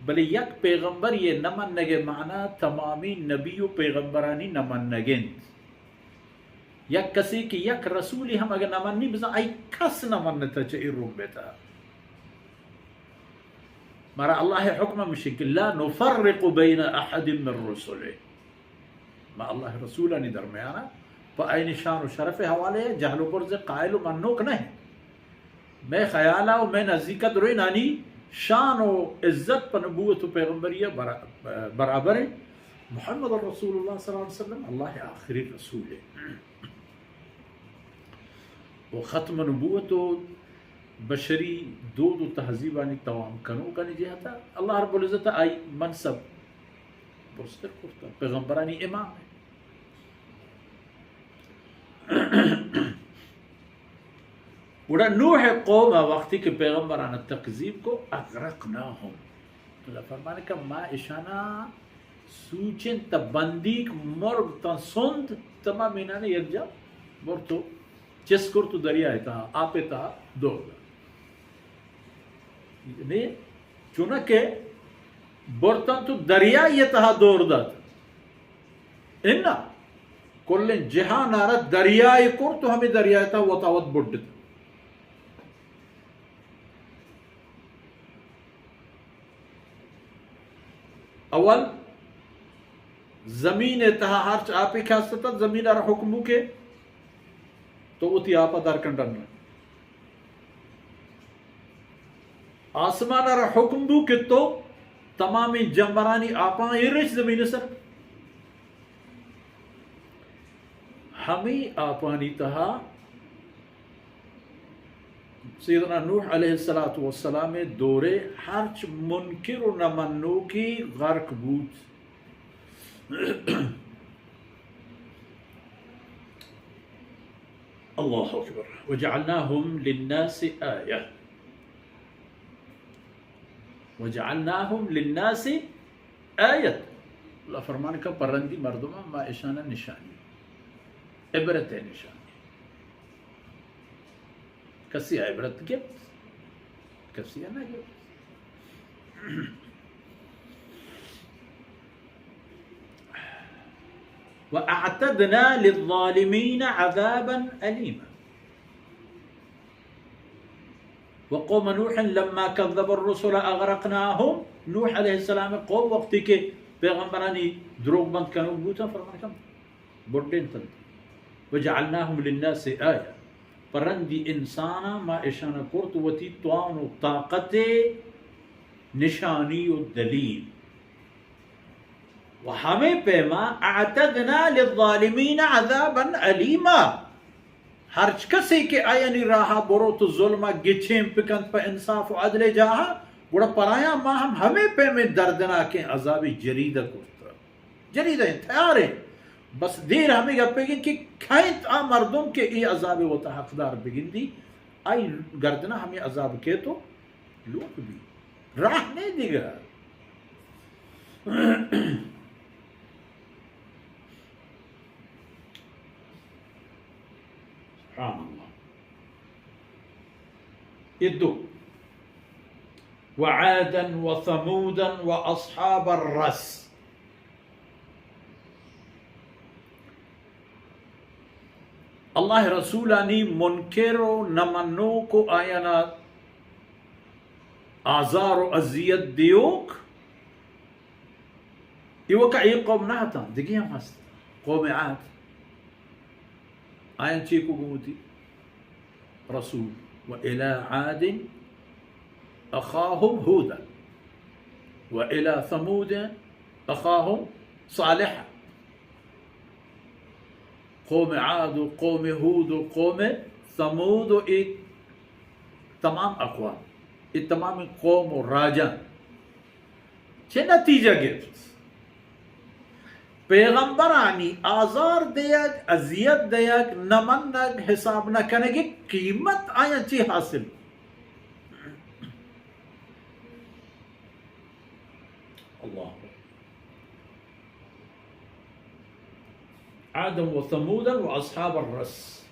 بلے یک پیغمبر یے نہ منگ ءِ معنی تمامیں نبی و پیغمبرانی نہ منگ انت۔ یک کسے کہ یک رسولے ہم اگہ نہ منی، بزاں آئی کس نہ منتہ چہ اے رمب ءِ تہا۔ مارا اللہ ءِ حکم ہمشی کہ لا نفرق بین احد من رسله۔ ما اللہ ءِ رسولانی درمیانا پہ آیانی شان و شرف ءِ حوالے ءَ جہل و برز ءِ قائل و منوک نہ ایں۔ مئے خیالا و مئے نزیکا درینانی شان و عزت پہ نبوت و پیغمبری ءَ برا-، برابر ایں۔ محمد رسول اللہ صلی اللہ علیہ وسلم اللہ ءِ آخری رسول ایں۔ و ختم نبوت و بشری دود و تہذیبانی توام کنوکانی جہتا اللہ رب العزت آئی منصب برزتر کرتا، پیغمبرانی امام ایں۔ گڑا نوح ءِ قوم ءَ وقتی کہ پیغمبران ءَ تکذیب کو، اغرقناهم۔ اللہ فرمانے کہ ما اشانا سوچن تا بندیک مرگ تا سند تمام اینانے یک جا برتو چست کرتو دریا ءِ تہا، آپ ءِ تہا دور دات۔ یعنی چونکہ برتن تو دریا ءِ تہا دور دات۔ انا کلیں جہان ءَ را دریائے کرت و ہمے دریائے تہا وتا وت بڈت۔ اول زمین ءِ تہا ہرچ آپے کہ ہست ات، زمین ءَ را حکم بو کہ تو وتی آپ ءَ درکن ڈن۔ آسمان ءَ را حکم بو کہ تو تمامیں جمبرانی آپاں ایر اچ زمین ءِ سر۔ ہمے آپانی تہا سیدنا نوح علیہ الصلوۃ والسلام ءِ دور ءِ ہرچ منکر و نہ منوکے غرق بوت۔ اللہ اکبر۔ وجعلناهم للناس آیة۔ وجعلناهم للناس آیة۔ اللہ فرمان کہ پرندی مردماں ما اشانا نشانی، عبرت ءِ نشانی۔ کسی ءَ عبرت گپت، کسی ءَ نہ گپت۔ وأعتدنا للظالمين عذابا أليما۔ وقوم نوح لما كذبوا الرسل أغرقناهم۔ نوح علیہ السلام ءِ قوم وقتی کہ پیغمبرانی دروگ بند کنوک بوتاں، فرمان کن بڈینتنت۔ وجعلناهم للناس آیة۔ پرندی انساناں ما اشانا کرت وتی توان و طاقت ءِ نشانی و دلیل۔ و ہمے پیما اعتدنا للظالمین عذابا الیما۔ ہرچ کسے کہ آیانی راہا بروت و ظلما گچین بکنت پہ انصاف و عدل ءِ جاہا، گڑا پرایاں ما ہم ہمے پیمیں دردناکیں عذابے جریدہ کرت۔ جریدہ ایں، تیار ایں۔ بس دیر ہمے گپے گیں کہ کئے انت آ مردم کہ اے عذاب ءِ وتا حقدار بگندی، آئی گردنا ہمے عذاب کیت و لوٹ بی۔ راہ نئے دگہ۔ سبحان اللہ۔ اے دو۔ وعادا وثمودا واصحاب الرس۔ اللہ ءِ رسولانی منکر و نہ منوک و آیانا آزار و اذیت دیوک، ایوکا اے قوم نہ اتاں، دگہ ہم ہست۔ قوم عاد، آیاں چے کو گوں وتی رسول، وإلى عاد أخاهم هودا وإلى ثمود أخاهم صالحا۔ قوم عاد و قوم ہود و قوم ثمود و اے تمام اقوام، اے تمام قوم و راجاں چہ نتیجہ گپت؟ پیغمبرانی آزار دیگ، اذیت دیگ، نہ منگ، حساب نہ کنگ ءِ قیمت آیاں چی حاصل؟ اللہ اکبر۔ عادا وثمودا واصحاب الرس۔